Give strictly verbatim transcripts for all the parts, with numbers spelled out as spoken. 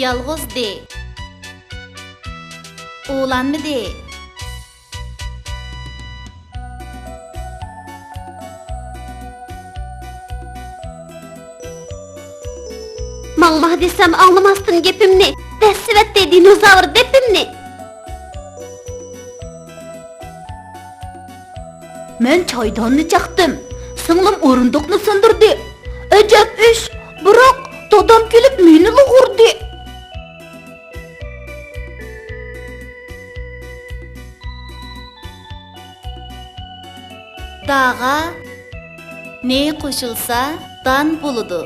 يالغۇز دې. ئۇلانمىدى. ماڭما دېسەم ئاڭلىماستىن گېپىمنى، دەسسىۋەتتى دىنوزاۋر دېپىمنى. مەن چايداننى چاقتىم، سىڭلىم ئورۇندۇقنى سىندۇردى. ئەجەب ئىش، بىراق دادام كېلىپ مېنىلا ئۇردى. داغا نې قوشۇلسا، دان بولىدۇ.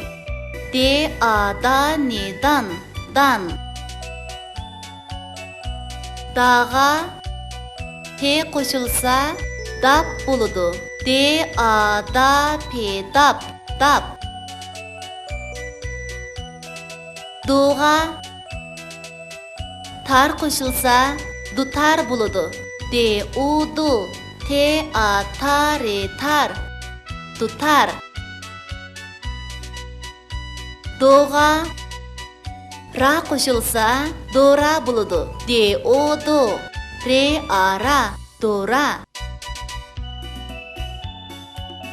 دې ئا دا نې دان، دان. داغا پې قوشۇلسا، داپ بولىدۇ. دې ئا دا پې داپ، داپ. دوغا تار قوشۇلسا، دۇتار بولىدۇ. دې ئۇ دۇ، تې ئا تا رې تار، دۇتار. دوغا را قوشۇلسا، دورا بولىدۇ. دې ئۇ دۇ، رې ئا را، دورا.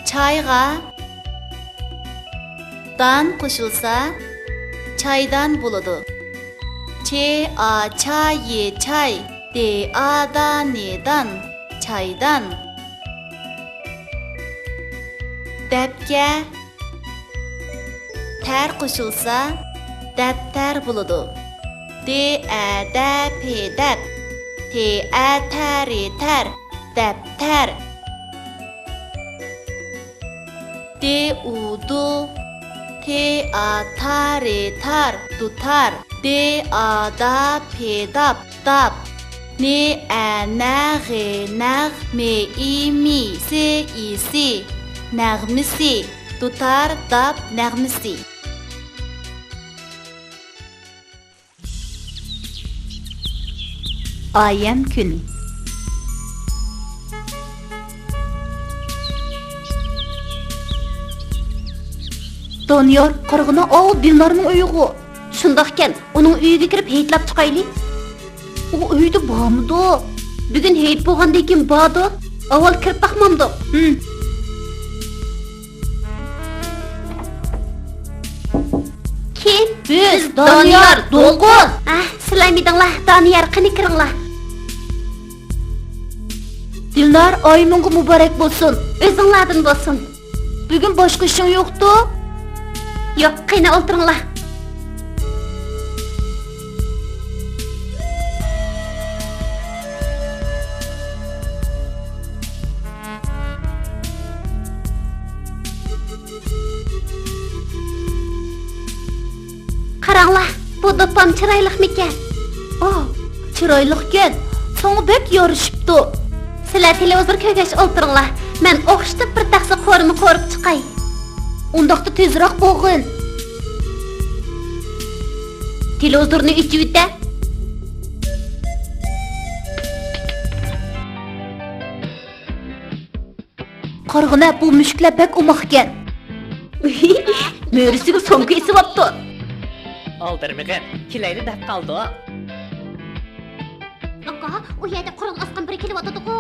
چايغا دان قوشۇلسا، چايدان بولىدۇ. چې ئا چا يې چاي، دې ئا دا نې دان، چايدان. دەپكە تەر قوشۇلسا، دەپتەر بولىدۇ. دې ئە دە پې دەپ، تې ئە تە رې تەر، دەپتەر. دې ئۇ دۇ، تې ئا تا رې تار، دۇتار. دې ئا دا پې داپ، داپ. نې ئە نە غې نەغ، مې ئى مى، سې ئى سى، نەغمىسى. دۇتار داپ نەغمىسى. ئايەم كۈنى. دانىيار، قارىغىنا، ئاۋۇ دىلنارنىڭ ئۆيىغۇ. شۇنداقكەن، ئۇنىڭ ئۆيىگە كىرىپ ھېيتلاپ چىقايلى. ئۇ ئۆيدە بارمىدۇ؟ بۈگۈن ھېيت بولغاندىن كېيىن باردۇ. ئاۋۋال كىرىپ باقمامدۇق؟ ھىم. كىم؟ بىز، دانىيار، دولقۇن. ئەھ، سىلەرمىدىڭلار، دانىيار، قېنى كىرىڭلار. دىلنار، ئايىمىڭغا مۇبارەك بولسۇن. ئۆزۈڭلاردىن بولسۇن. بۈگۈن باشقا ئىشىڭ يوقتۇ؟ ياق، قېنى ئولتۇرۇڭلار. قاراڭلار، بۇ دوپپام چىرايلىقمىكەن؟ ئوھ، چىرايلىقكەن. ساڭا بەك يارىشىپتۇ. سىلەر تېلېۋىزور كۆرگەچ ئولتۇرۇڭلار. مەن ئوخشىتىپ بىر تەخسە قورۇما قورۇپ چىقاي. ئۇنداقتا تېزراق بولغىن. تېلېۋىزورنى ئېچىۋېتە. قارىغىنە، بۇ مۈشۈكلەر بەك ئوماقكەن. مۈرىسىگە سومكا ئېسىۋاپتۇ. ئالدىرىمىغىن، كېلەيلى دەپ قالدۇق. ئاكا، ئۇ يەردە قورال ئاسقان بىرى كېلىۋاتىدىغۇ.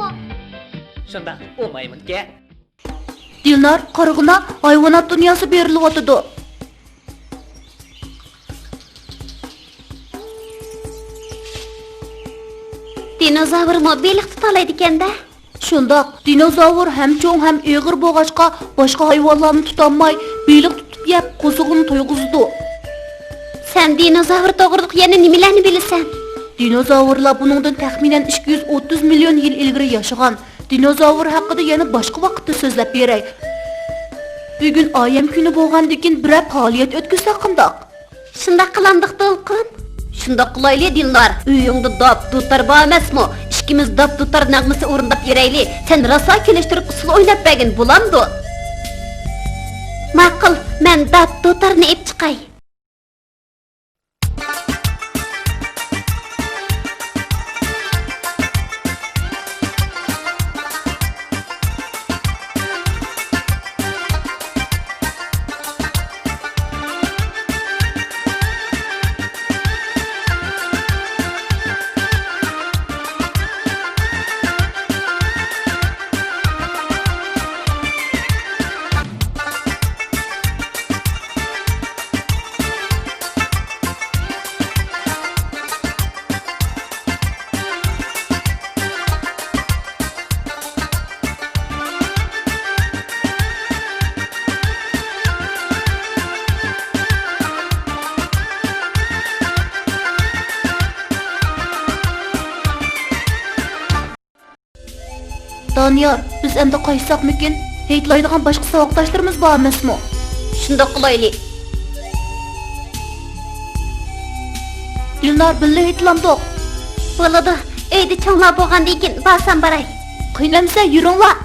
شۇنداق، ئۇ مايمۇنكەن. دىلنار، قارىغىنا، ھايۋانات دۇنياسى بېرىلىۋاتىدۇ. دىنوزاۋرمۇ بېلىق تۇتالايدىكەن-دە. شۇنداق، دىنوزاۋر ھەم چوڭ، ھەم ئېغىر بولغاچقا، باشقا ھايۋانلارنى تۇتالماي، بېلىق تۇتۇپ يەپ، قورسىقىنى تويغۇزىدۇ. سەن دىنوزاۋر توغرىلىق يەنە نېمىلەرنى بىلىسەن؟ دىنوزاۋرلار بۇنىڭدىن تەخمىنەن ئىككى يۈز ئوتتۇز مىليون يىل ئىلگىرى ياشىغان. دىنوزاۋر ھەققىدە يەنە باشقا ۋاقىتتا سۆزلەپ بېرەي. بۈگۈن ئايەم كۈنى بولغاندىكىن، بىرەر پائالىيەت ئۆتكۈزسەك قانداق؟ شۇنداق قىلامدۇق، دولقۇن. شۇنداق قىلايلى، دىلنار. ئۆيۈڭدە داپ، دۇتار بار ئەمەسمۇ؟ ئىككىمىز داپ، دۇتار نەغمىسى ئورۇنداپ يۈرەيلى. سەن راسا كۈلەشتۈرۈپ ئۇسسۇل ئويناپ بەرگىن، بولامدۇ؟ ماقۇل، مەن داپ، دۇتارنى ئېلىپ چىقاي. دۇنيار، بىز ئەمدى قايتساقمىكىن؟ ھېيتلايدىغان باشقا ساۋاقداشلىرىمىز بار ئەمەسمۇ؟ شۇنداق قىلايلى. دىلنار، بىللە ھېيتلامدۇق. بولىدۇ، ئۆيدە چوڭلار بولغاندىن كېيىن بارسام باراي. قىينالمىسا يۈرۈڭلار.